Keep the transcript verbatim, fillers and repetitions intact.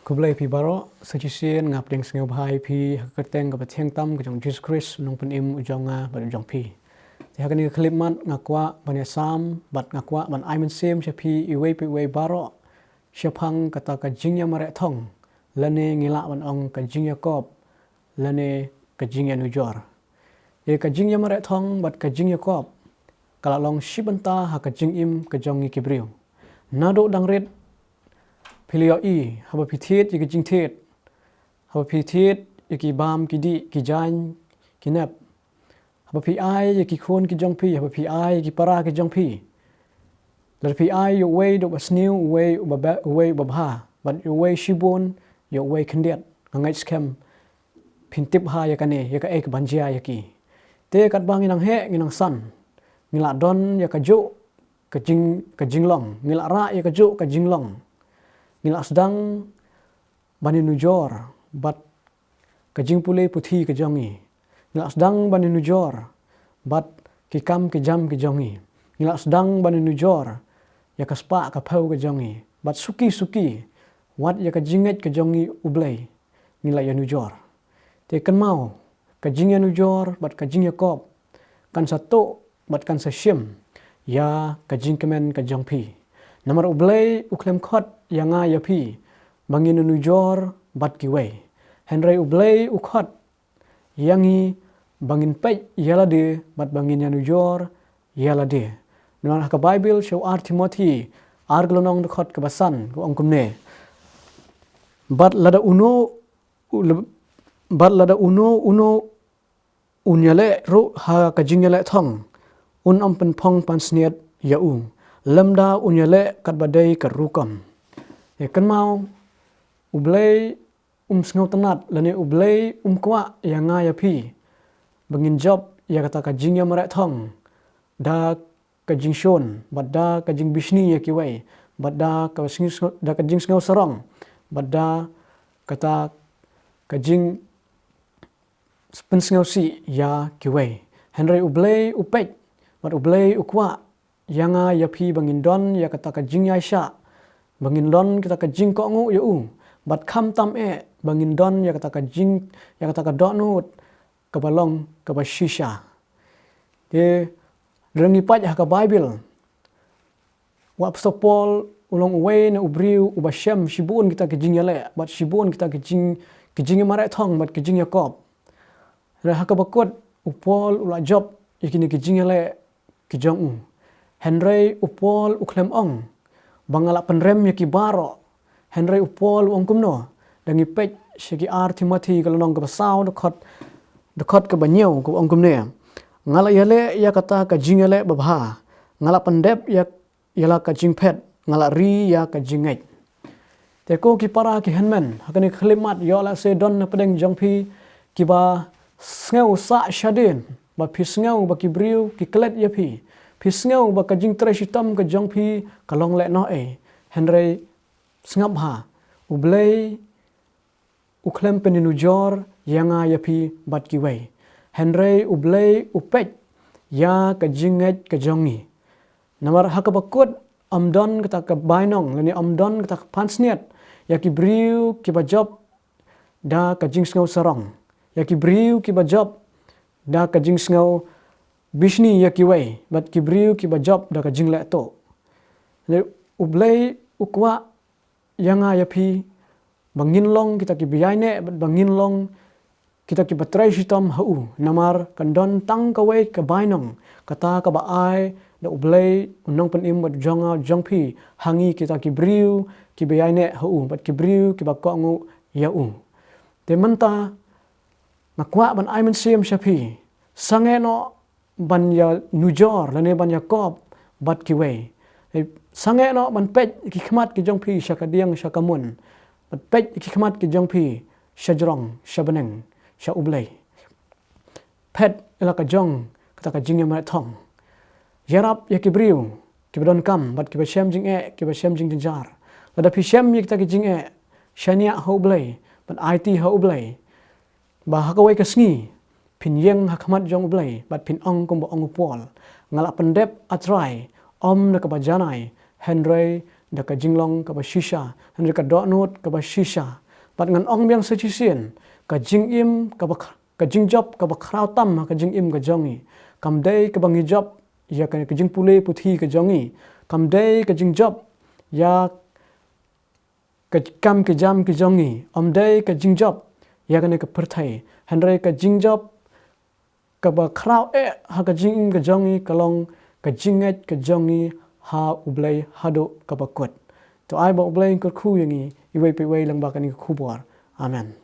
Khublei phi baroh, sa shisien nga pdiang sngewbha ïa phi ha ka kyrteng kaba thiang tam ka jong Jisu Khrist, u nongpynim u jong nga bad u jong phi. Te ha kane ka khyllipmat nga kwah ban ïa sam bad nga kwah ban ai mynsiem sha phi iwei pa iwei baroh shaphang kata ka jingïamareh thong, lane ngi lah ban ong ka jingïakop, lane ka jingïanujor. Ïa ka jingïamareh thong bad ka jingïakop ka la long shi bynta ha ka jingim ka jong ngi ki briew. Naduh dang rit phi la ïohi, haba phi thied ïa ki jingthied, haba phi thied ïa ki bam ki dih, ki jaiñ ki nep, haba phi ai ïa ki khun ki jong phi, haba phi ai ïa ki para ki jong phi, lada phi ai ïa uwei da uba sniew, uwei uba ba-, uwei uba bha, bad ïa uwei shibun, ïa uwei khyndiat, nga ngeit skhem phin tip bha ïa kane, ïa kaei kaban jia ïa ki. Te katba ngi nang heh ngi nang san, ngi la don ïa kajuh ka jing, ka jinglong, ngi la rah ïa kajuh ka jinglong. Ngi la sdang ban ïanujor bad ka jingpule puthi ka jong ngi. Ngi la sdang ban ïanujor bad ki kam ki jam ki jong ngi. Ngi la sdang ban ïanujor ïa ka spah ka phew ka jong ngi. Bad suki suki, wat ïa ka jingngeit ka jong ngi U Blei ngi la ïanujor. Te kynmaw, ka jingïanujor bad ka jingïakop kan sa tuh bad kan sa shim ïa ka jingkmen ka jong phi. Namar U Blei u khlem khot ïa nga ïa phi ba ngin ïanujor bad kiwei. Hynrei U Blei u khot ïa ngi ba ngin peit ïa lade bad ba ngin ïanujor ïa lade. Namar ha ka Baibl sha u ar Timothi ar ka lynnong dkhot kaba san ka ong kumne: Bad lada uno u-, bad lada uno uno un ïaleh ruh ha ka jingïaleh thong, un ym pynphong pansngiat ïa u, lymda un ïaleh katba dei ka rukom. Ïa kynmaw, U Blei um sngewtynnat lane U Blei um kwah ïa nga ïa phi ba ngin jop ïa kata ka jingïamareh thong da ka jingshun, bad da ka jingbishni ïa kiwei, bad da ka sngew-, da ka jingsngewsarong, bad da kata ka jing pynsngewsih ïa kiwei. Hynrei U Blei u peit, bad U Blei u kwah ïa nga ïa phi ba ngin don ïa kata ka jingïaishah, ba ngin don kata ka jingkohnguh ïa u, bad khamtam eh ba ngin don ïa kata ka jing, ïa kata ka dohnud kaba long kaba shisha. Te lada ngi peit ha ka Baibl, u Apostol Paul u long uwei na u briew uba shem shibun kita ki jingïaleh bad shibun kita ki jing, ki jingïamareh thong bad ki jingïakop. Hynrei ha kaba kut u Paul u la jop ïa kine ki jingïaleh ki jong u. Hynrei u Paul u khlem ong ba nga la pynrem ïa ki baroh. Hynrei u Paul u ong kumno? Da ngi peit sha ki ar Timothi ka lynnong kaba saw dkhot, dkhot kaba hynñiew ka ong kumne: Nga la ïaleh ïa kata ka jingïaleh babha, nga la pyndep ïa, ïa la ka jingphet, nga la ri ïa ka jingngeit. Te ko ki para ki hynmen, ha kane ka khyllipmat ïoh lehse don na pdeng jong phi kiba sngew sah shadien, ba phi sngew ba ki briew ki klet ïa phi, phi sngew ba ka jingtrei shitom ka jong phi ka long lehnohei. Hynrei sngap bha, U Blei u khlem pynïanujor ïa nga ïa phi bad kiwei. Hynrei U Blei u peit ïa ka jingngeit ka jong ngi. Namar ha kaba kut ym don kata ka bainong lane ym don kata ka pansngiat ïa ki briew kiba jop da ka jingsngewsarong, ïa ki briew kiba jop da ka jingsngewbishni ïa kiwei, bad ki briew kiba jop da ka jingleh tuh. Lane U Blei u kwah ïa nga ïa phi ba ngin long kita kiba ïaineh bad ba ngin long kita kiba trei shitom ha u. Namar kan don tang kawei ka bainong, kata kaba ai da U Blei u nongpynim bad jong nga jong phi ha ngi kita ki briew kiba ïaineh ha u bad ki briew kiba kohnguh ïa u. Te mynta nga kwah ban ai mynsiem sha phi, sangeh noh ban ïanujor lane ban ïakop bad kiwei. Sangeh noh ban peit ki khmat ki jong phi sha ka diang sha ka mun, ban peit ki khmat ki jong phi sha jrong, sha bneng, sha U Blei. Phet ïa la ka jong kata ka jingïamareh thong. Ïarap ïa ki briew kiba donkam bad kiba shem jingeh, kiba shem jingjynjar. Lada phi shem ïa kita ki jingeh, shaniah ha U Blei bad aiti ha U Blei ba ha kawei ka sngi phin ïeng ha khmat jong U Blei bad phin ong kumba ong u Paul: Nga la pyndep, A Trai, ym na kaba janai, hynrei da ka jinglong kaba shisha, hynrei ka dohnud kaba shisha. Bad ngan ong biang sa shisien, ka jingim kaba kh-, ka jingjop kaba khraw tam ha ka jingim ka jong ngi, kam dei kaba ngi jop ïa ka, ka jingpule puthi ka jong ngi, kam dei ka jingjop ïa ka kam ka jam ka jong ngi, ym dei ka jingjop ïa kane ka pyrthei, hynrei ka jingjop kaba khraw eh ha ka jingim ka jong ngi ka long ka jingngeit ka jong ngi ha U Blei haduh kaba kut. To ai ba U Blei un kyrkhu ïa ngi iwei pa iwei lyngba kane ka khubor. Amen.